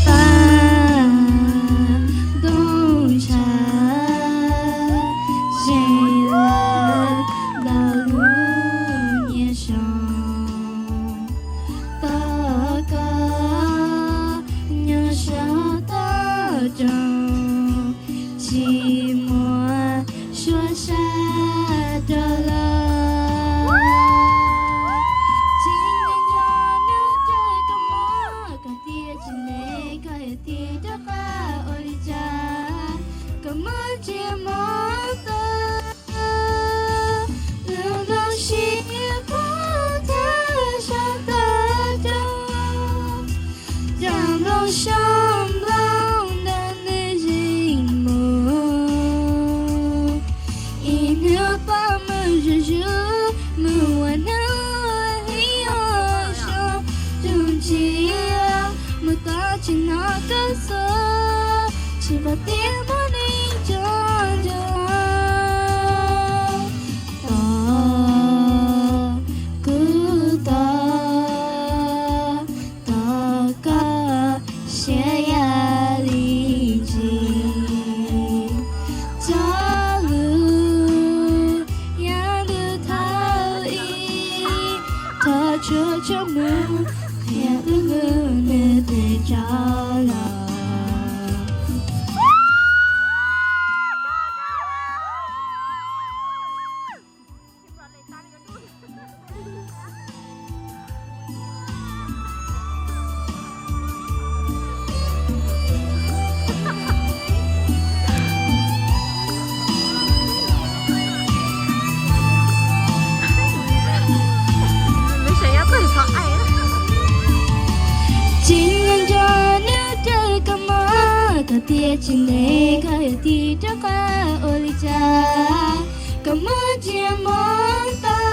Paj ntoo ntshav zeeg lawm ntawm lub niag zoo, tos koj nyob sab toj roob, tsis muaj suab sab rov los. Tsis nco nco nub rawm koj mob, koj tias tsis ntev koj yuav tig rov qab ua li cas, koj muab ntsej muag tawm, lub nplooj siab poob tawm sab toj roob, cov nplooj xyoob nplooj ntawm nws zeem mus. Ib hnub paj mus zuj zus, mus ua hnub ua hli ua xyoo, tus ntsia mus tod tsis hnov koj suav, tsis paub tias muaj neeg tso ntsoov. Tos kuv tos, tos koj siab yam li ntsis, txoj lus yog lus thaum ub, thov tsuag tsuag mus qhia lub ntuj nws twb rov los. Tsis nco nco nub rawm koj mob, koj tias tsis ntev koj yuav tig rov qab ua li cas, koj muab ntsej muag tawm,